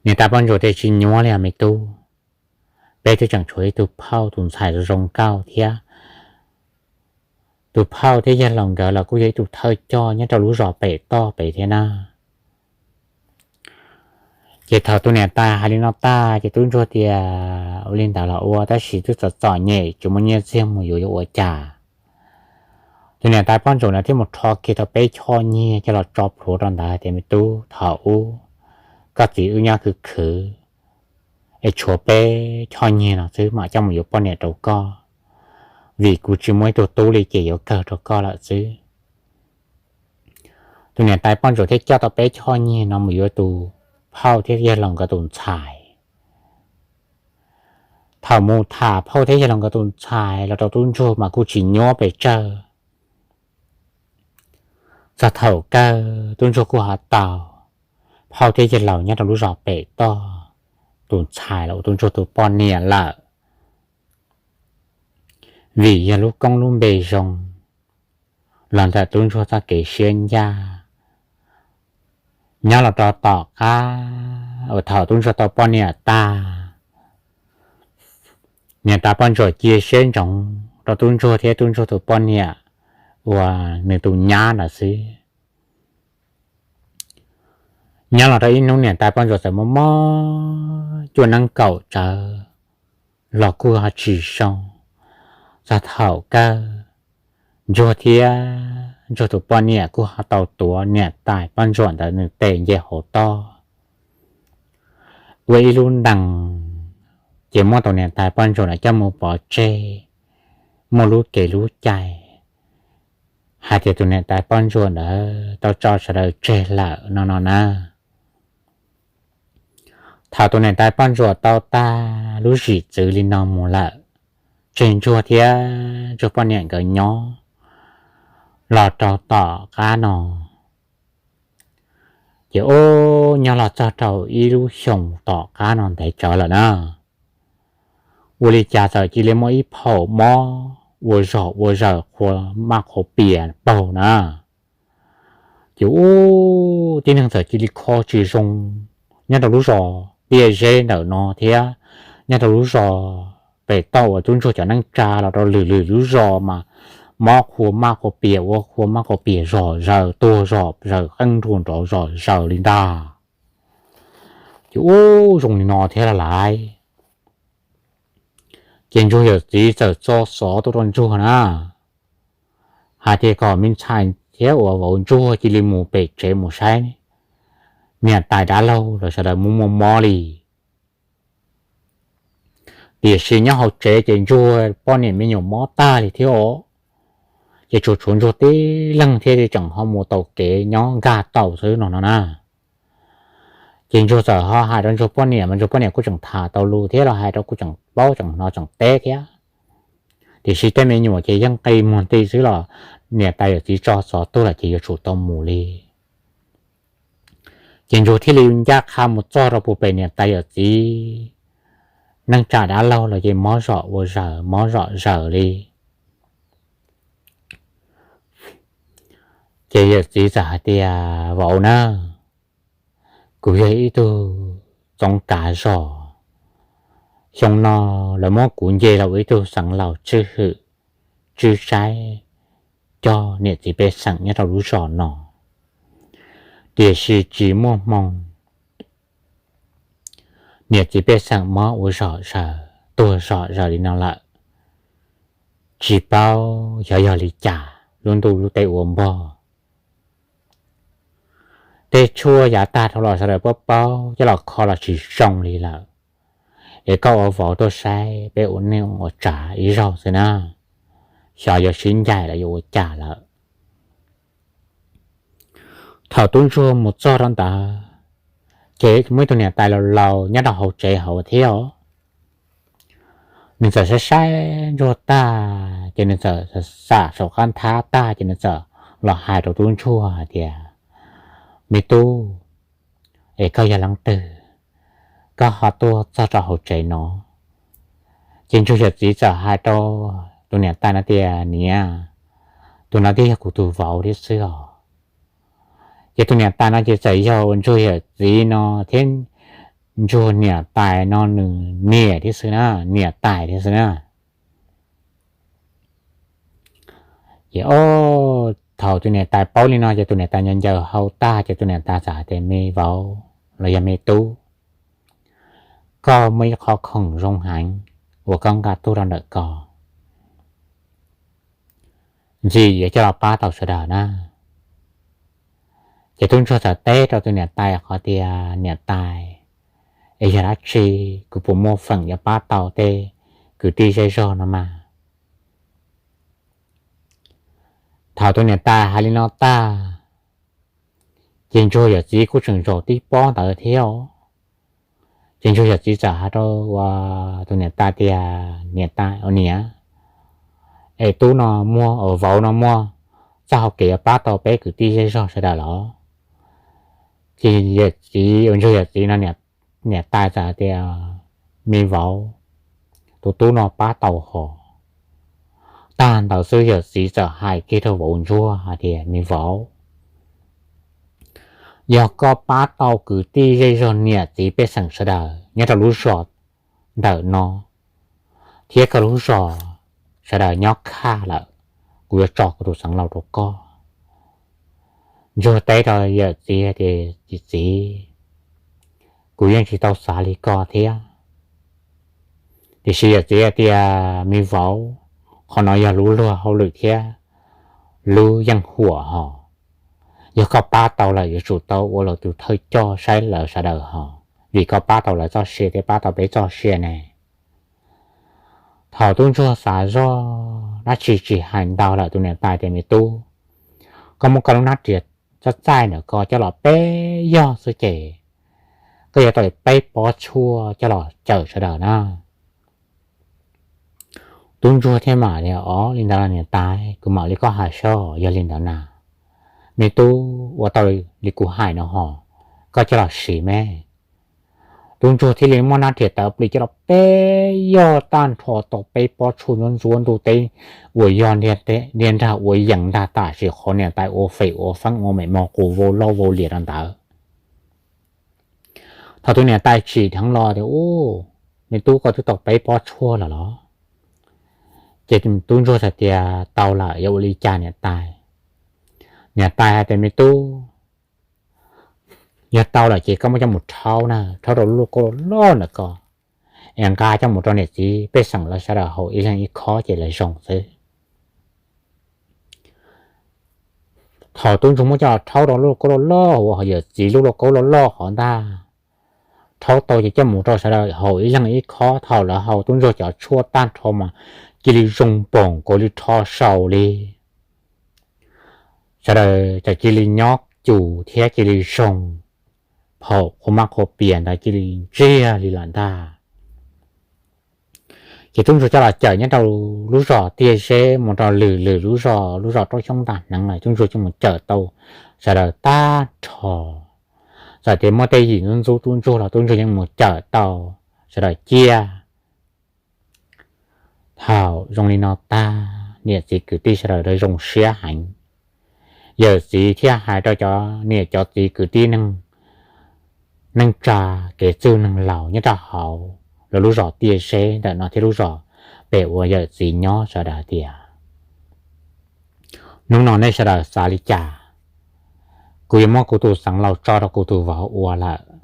Niam tais poj ntsuam tias, Tsis nyuaj li os me tub, peb twb tseem tshuav ib tug phauj tus ntxhais zoo zoo nkauj thiab. Tus phauj thiab yawg laus nkawd los kuj yog ib tug thawj coj nyob rau lub zos pem toj pem thiab na. Ces thaum tus niam tais hais li no tag ces tub ntsuag tias, Ua li ntawd los ua, tab sis twb txom txom nyem tsis muaj nyiaj txiag mus yuav yuav ua cas? Tus niam tais poj ntsuam na thiaj mus rho kiag tau peb choj nyiag coj los tso plhuav rau ntawd tias, Me tub, thaum ub koj txiv wb nyob khwv khwv es tshuav peb choj nyiag no xwb mam coj mus yuav poj niam rau koj, vim kuv tsis muaj ib tug tub li ces yuav kawg rau koj lawm xwb. Tus niam tais poj ntsuam thiaj coj tau peb choj nyiag no mus yuav tus phauj thiab yawg laus nkawd tus ntxhais. Thaum mus tham phauj thiab yawg laus nkawd tus ntxhais los rau tub ntsuag mas kuj tsis nyuaj pes tsawg. Txog thaum kawg tub ntsuag kuj ho tau phauj thiab yawg laus nyob rau lub zos pem toj tus ntxhais los ua tub ntsuag tus poj niam lawm, vim yog lub koob lub npe zoo los ntawm tub ntsuag txoj kev siab ncaj. Nyob los rau tom qab uas thaum tub ntsuag tau poj niam tag, niam tais poj ntsuam cia siab ntsoov rau tub ntsuag thiab tub ntsuag tus poj niam uas nws tus nyab ntawd xwb. Nyob los rau ib hnub niam tais poj ntsuam txawm muaj mob cuaj neeb kaum tsawv los kuj ho tsis zoo. Txog thaum kawg ntsuag thiab ntsuag tus poj niam kuj ho tau tuav niam tais poj ntsuam ntawd nws tes nce hauv toj. Ua ib lub ntees ces muab tus niam tais poj ntsuam ntawd coj mus pov tseg, muaj lub kev lub cai hais tias tus niam tais poj ntsuam ntawd tau tso sawv daws tseg lawm no no na. Thaum tus niam tais poj ntsuam tau tag lub zim txwv li no mus lawm, tseg ntsuag thiab ntsuag poj niam nkawd nyob los rau tom qab no, ces ub nyob los txog rau ib lub xyoos tom qab no ntev tsawv lawm na, ua li cas txawm cia li muaj ib phaum mob ua zog ua zaws qhua maj qhua pias paug na. Ces ub tib neeg txawm cia li kho tsis zoo nyob rau lub zos Piaj Zeb ntawm no thiab nyob rau lub zos pem toj uas tub ntsuag cov neej tsa los rau lwm lwm lub zos mas mob qhua maj qhua pias ua qhua maj qhua pias zom zaws tuag zom zaws qeej nruas nrov zom zaws li ntag. Ces ub zoo li no thiab lawm lauj. Ces ntsuag yawm txiv txawm tso xov tuaj rau ntsuag na, hais tias kom me ntxhais thiab uas vauv ntsuag cia li mus pem tsev mus saib niam tais dab laug los sawv daws muaj muaj mob li. Tiam sis nyob hauv tsev ces ntsuag poj niam me nyuam mob tag li thiab os, ces tsuas tshuav ntsuag tib leeg thiaj li tseem ho mus taus kev nyob nkag tau xwb no no na. Ces ntsuag txawm ho hais rau ntsuag poj niam mas ntsuag poj niam kuj tseem tham tau lus thiab los hais rau kuj tseem paub tseem hnov tseem teb thiab. Tiam sis tej me nyuam ces yeej qi muag nti xwb los niam tais yawm txiv tso xov tuaj lawm ces yuav tsum tau mus li. Ces ntsuag thiaj li ncaj qha mus txog rau puag pem niam tais yawm txiv neej tsa dab laug los ces mob zom ua zaws mob zom zaws li. Ces yawm txiv txawm hais tias, Vauv na, kuv yog ib tug txoov kav zos. Xyoo no lawv muab kuv nce los ua ib tug xeev laus tswj hwm, tswj saib cog niam txiv pej xeem nyob rau lub zos no. Tiam sis tsis muaj hmoo, niam txiv pej xeem mob ua zom zaws tuag zom zaws li no lawm. Tsis paub xyov yog li cas lub ntuj lub teb ua npog. Tej tshuaj yav tag dhau los sawv daws paub paub coj los kho los tsis zoo li lawm. Es koj ua vauv tuaj saib peb ua neej ua tsav ib zaug xwb na, xyov yuav sib ncaim los yuav ua cas lawm. Thaum tub ntsuag mus txog rau ntawd, ces muaj ib tug niam tais laus laus nyob rau hauv tsev hauv thiab os. Nws txawm saib saib ntsuag tag ces nws txawm xam saum qab nthab tag ces nws txawm los hais rau tub ntsuag hais tias, Me tub, es koj yog leej twg, koj ho tuaj txog rau hauv tsev no? Ces ntsuag yawm txiv txawm hais rau tus niam tais no tias, Niam, tus no twb yog kuv tus vauv thiab xwb os. Ces tus niam tais no ces txawm yog uas ntsuag yawm txiv no thiab ntsuag niam tais no nws niam thiab xwb na, niam tais thiab xwb na. Ces o, thaum tus niam tais paub li no ces tus niam tais ncaws ncaws hau tag ces tus niam tais txawm hais tias, Me vauv los yog me tub, koj muaj ib qho khoom zoo heev uas koj nqa tuaj rau ntawm ko, ntxim yuav coj los pab tau sawv daws na. Ces tub ntsuag txawm teb rau tus niam tais qhov tias, Niam tais, es yog dab tsi, kuv puas muaj feem yuav pab tau tej kwv tij zej zog no mas? Thaum tus niam tais hais li no tag, ces ntsuag yawm txiv kuj tseem zaum tib pob ntawd thiab os. Ces ntsuag yawm txiv txawm hais rau tus niam tais tias, Niam tais, niam, es tub no muaj, vauv no muaj txoj hau kev yuav pab tau peb kwv tij zej zog sawv daws los? Ces yawm txiv, ntsuag yawm txiv no niam tais txawm hais tias, Me vauv, tus tub no pab tau hos. Tag ntawd xwb yawm txiv txawm hais kiag rau vauv ntsuag hais tias, Me vauv, yog koj pab tau kwv tij zej zog niam txiv pej xeem sawv daws nyob rau lub zos ntawm no thiab koj lub zos sawv daws nyob kaj lawm, kuv yuav tso kuv tus xeev laus rau koj. Ntsuag teb rau yawm txiv tias, Txiv, kuv yeej tsis tau xav li ko thiab. Tiam sis yawm txiv hais tias, Me vauv, qhov no yog lub luag hauj lwm thiab lub yeej huam hos. Yog koj pab tau lawm yuav tsum tau ua lawv tus thawj coj saib lawv sawv daws hos, vim koj pab tau lawv txoj sia thiab pab tau peb txoj sia ne. Thaum tub ntsuag xav zoj dab tsi tsis hais ntau lawm, tus niam tais tias, Me tub, koj muab koj lub hnab riam txaij txaij ntawm ko coj los peb yog xwb ces koj yuav tau peb pob tshuaj coj los cawm sawv daws na. Tub ntsuag thiaj mam li, Ob, li ntawd los niam tais, kuv mam li koj hais seb yog li ntawd na. Me tub, ua tau li kuv hais no hos, koj coj los siv me. Tub ntsuag thiaj li muab hnab riam tawv plis coj los peb yog tag nrho tau peb pob tshuaj ntxuav ntxuav ntuj teb uas yog ntiaj nrag ua yees ntag, tam sim qhov niam tais ua fem ua feeb ua meem mos qus vau loj vau liam rau ntawd. Thaum tus niam tais tsim dheev los tias, Ub, me tub, koj twb tau peb pob tshuaj lawm los? Ces tub ntsuag hais tias, Tau lawm, yuav ua li cas niam tais? Niam tais hais tias, Me tub, yog tau lawm ces koj muab coj mus rhaub na, rhaub rau lub lauj kaub loj loj ntawm ko, es nqa coj mus rau niam txiv pej xeem lawv sawv daws haus ib leeg ib khob ces lawv zoo xwb. Thaum tub ntsuag muab coj rhaub rau lub lauj kaub loj loj uas yawm txiv lub lauj kaub loj loj hov ntag, rhaub tau ces coj mus rau sawv daws haus ib leeg ib khob. Thaum lawv haus tub ntsuag cov tshuaj tag nrho mas cia li zoo npoos kuv li rho sau li. Sawv daws txawm cia li nyob cus thiab cia li zoo, phaum qhua mab qhua pias ntawd cia li ntsiag li lawm ntag. Ces tub ntsuag coj los cawm nyob rau lub zos tiaj zeb mus rau lwm lwm lub zos, lub zos rau xyoob ntag hneev lawm tub ntsuag yeej mus cawm tau sawv daws tag nrho. Txawm tias muaj tej yim ntxub ntxub tub ntsuag los tub ntsuag yeej mus cawm tau sawv daws ciaj. Thaum zoo li no tag, niam txiv kwv tij sawv daws zoo siab heev. Yawm txiv thiaj hais rau cov niam cov txiv kwv tij neej, neej tsa, kev txwj neeg laus nyob rau hauv lawv lub zos tiaj zeb ntawm no thiab lub zos pem uas yawm txiv nyob sawv daws tias, Hnub no nej sawv daws xav li cas? Kuv yuav muab kuv tus xeev laus tso rau kuv tus vauv ua lawm,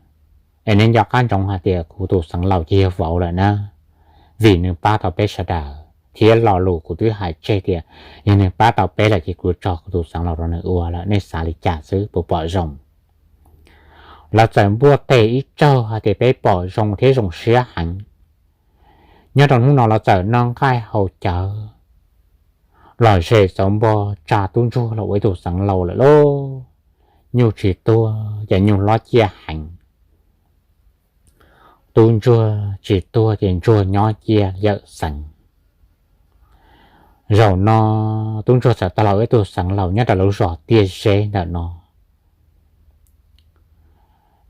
es nej nco qab ntsoov hais tias kuv tus xeev laus ces yog vauv lawm na, vim nws pab tau peb sawv daws, thiab lo lus kuv twb hais tseg tias yog nws pab tau peb lawm ces kuv tso kuv tus xeev laus rau nws ua lawm, nej xav li cas xwb puas pom zoo? Lawv txawm npuaj tes ib tsaug hais tias peb pom zoo thiab zoo siab heev. Nyob rau hnub no lawv txawm noj nqaij haus cawv, lom zem txawv npo tsa tub ntsuag los ua ib tug xeev laus lawm lauj. Nyuj tsis tuag ces nyuj hlob ciaj heev, tub ntsuag tsis tuag ces ntsuag nyob ciaj yawm xeev. Zaum no tub ntsuag txawm tau los ua ib tug xeev laus nyob rau lub zos tiaj zeb ntawm no.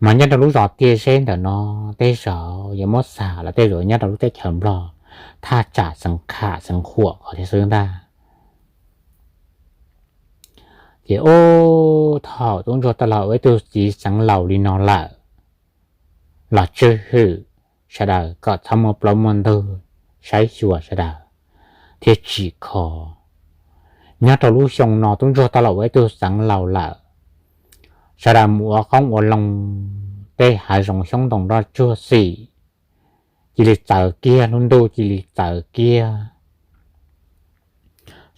Mas nyob rau lub zos Tiaj Zeb ntawm no, tej zaum yuav muab xav los tej zaum nyob rau lub teb chaws Nplog, thaj tsam Xeev Kham Xeev Khuam qhov thiab xwb ntag. Ces ub, thaum tub ntsuag tau los ua ib tug txiv xeev laus li no lawm, los tswj hwm sawv daws kom txhob muaj plaub muaj ntug, saib xyuas sawv daws thiab tsim kho. Nyob rau lub xyoo no tub ntsuag tau los ua ib tug xeev laus lawm, sawv daws mus ua qoob ua loo, tej hav zoov xyoob ntoo nroj tsuag xim cia li txawv kiag, lub ntuj cia li txawv kiag.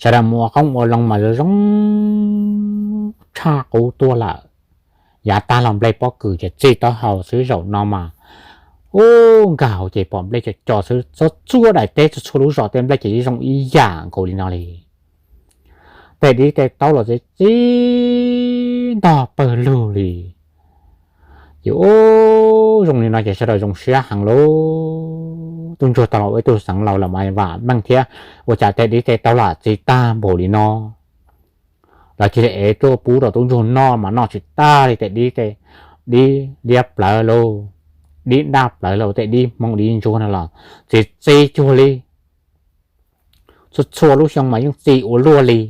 Sawv daws mus ua qoob ua loo mas zoo zoo tshaj qub tuaj lawm. Yav tag los nplej pob kws ces txij taub hau xwb, zaum no mas ub, nkag hauv ces pom nplej co co xwb, txhua txhua daim teb txhua txhua lub zos tej nplej ces yeej zoo ib yam nkaus li no li. Tej dib tej taub los txi txi ntog pawg lug li. Ces ub, zoo li no ces sawv daws zoo siab heev lauj. Tub ntsuag tau los ua ib tug xeev laus lawm mas vam meej thiab, ua cas tej dib tej taub lam txi tag npaum li no, los cia li ev tuaj pub rau tub ntsuag noj mas noj tsis tag li. Tej dib, tej dib liab plawv lauj, dib daj plawv lauj, tej dib hmoob dib ntsuab no los txi txi cuag li. Txhua txhua lub xyoo mas yeej txi ua luaj li.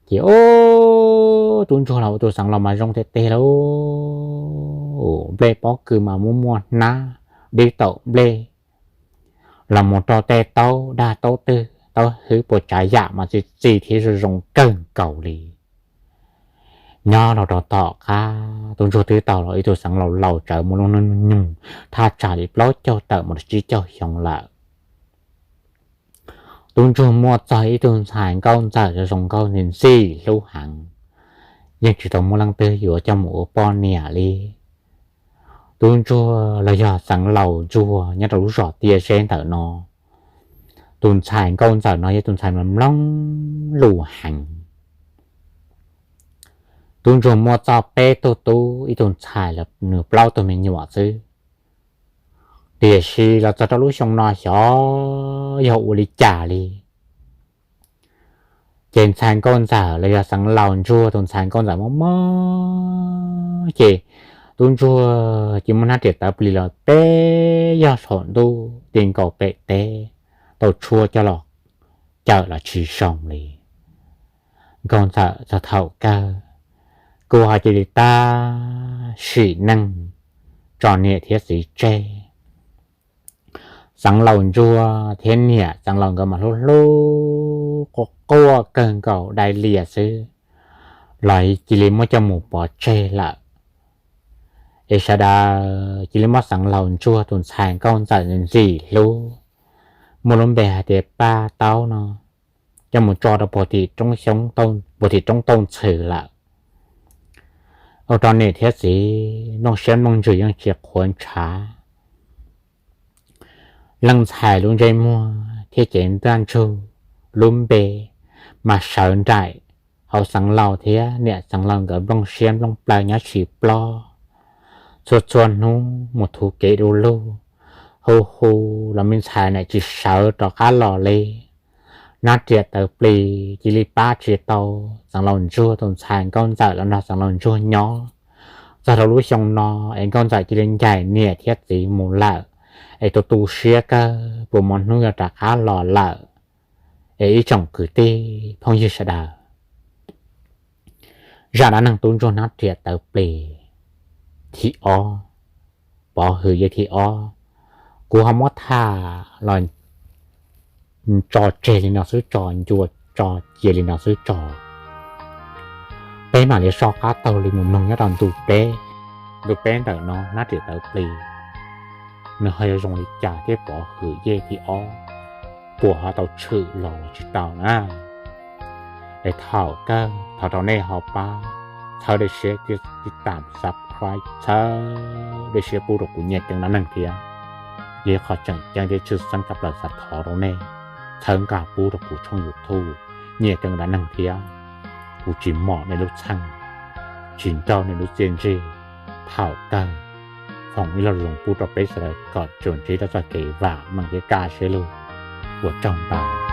Ces ub, tub ntsuag los ua tus xeev laus mas zoo tiag tiag lauj. Nplej pob kws mas muaj muaj hnab, dib taum nplej los mus rau tej taub daj taub twg, taub hwb puas tsav yam mas txi txi thiab zoo zoo kawg nkaus li. Nyob los rau tom qab tub ntsuag twb tau los ib tug xeev laus laus tsawv muaj lub hnub nyoog thaj tsam li plaub caug tawm mus rau tsib caug xyoo lawm. Tub ntsuag muaj txog ib tug ntxhais nkauj ntxawm zoo zoo nkauj ntxim ntxim hlub heev, yeej tsis tau muaj leej twg yuav coj mus ua poj niam li. Tub ntsuag los yog xeev laus ntsuag nyob rau lub zos Tiaj Zeb ntawm no, tus ntxhais nkauj ntxawm no yog tus ntxhais mloog lus heev. Tub ntsuag muaj txog peb tug tub, ib tug ntxhais, nws plaub tug me nyuam xwb. Tiam sis los txog rau lub xyoo no xyov yog ua li cas li, ces ntxhais nkauj ntxawm los yog xeev laus ntsuag tus ntxhais nkauj ntxawm mob mob, ces tub ntsuag cia muab hnab riam tawv plis los peb yog saum ntuj ti nkaus pem teb, tau tshuaj coj los cawm los tsis zoo li. Nkauj ntxawm txog thaum kawg kuj ho cia li tag sim neej tso niam thiab txiv tseg. Xeev laus ntsuag thiab niam xeev laus nkawd mas hlub hlub quaj quaj kawg nkaus dai lias xwb, los cia li muab coj mus pov tseg lawm. Es sawv daws cia li muab xeev laus ntsuag tus ntxhais nkauj ntxawm ntxim hlub, muaj lub npe hais tias Paj Taub no, coj mus tso rau puag tim roob xyoob, puag tim roob Tooj Ntxhw lawm. Ua rau niam thiab txiv nplooj siab nplooj ntsws yeej tsis qhuav ntshav. Leej ntxhais lub ntsej muag thiab cev ntaj ntsug, lub npe mas sawv nraim hauv xeev laus thiab niam xeev laus nkawd nplooj siab nplooj plawv nyob tsis plob. Txhua txhua hnub mus thuv kev du lug, hu hu los me ntxhais niam tsis sawv rov qab los li. Hnab riam tawv plis cia li pab tsis tau xeev laus ntsuag tus ntxhais nkauj ntxawm los nrog xeev laus ntsuag nyob. Txog rau lub xyoo no es nkauj ntxawm cia li ncaim niam thiab txiv mus lawm, es tu tu siab kawg puas muaj hnub yuav rov qab los lawm. Es ib tsoom kwv tij phooj ywg sawv daws, zaj dab neeg tub ntsuag hnab riam tawv plis thib ob, pov hwm yeej thib ob, kuv ho muab tham los tso tseg li no xwb tso, ncua tso cia li no xwb tso. Peb mam li soj qab taug li mus mloog nyob rau ntu peb. Ntu peb ntawm no hnab riam tawv plis nws ho yuav zoo li cas thiab pov hwm yeej thib ob puas ho tau tshwm los los tsis tau na. Es thaum kawg thov rau nej ho pab txhawb dej siab, tib tam subscribe, txhawb dej siab pub rau kuv Nyiaj Keeb dab neeg thiab. Yog qhov tseem ceeb thiab tshwj xeeb tshaj plaws xav thov rau nej txhawb nqa pub rau kuv tshooj YouTube Nyiaj Keeb dab neeg thiab. Kuv tsis mom nej lub txheej, tsis nrauj nej lub txiaj ntsig. Thaum kawg foom ib lo lus zoo pub rau peb sawv daws kom tsuas ntsib tau txoj kev vam meej thiab kaj siab lug. Ua tsaug ntau.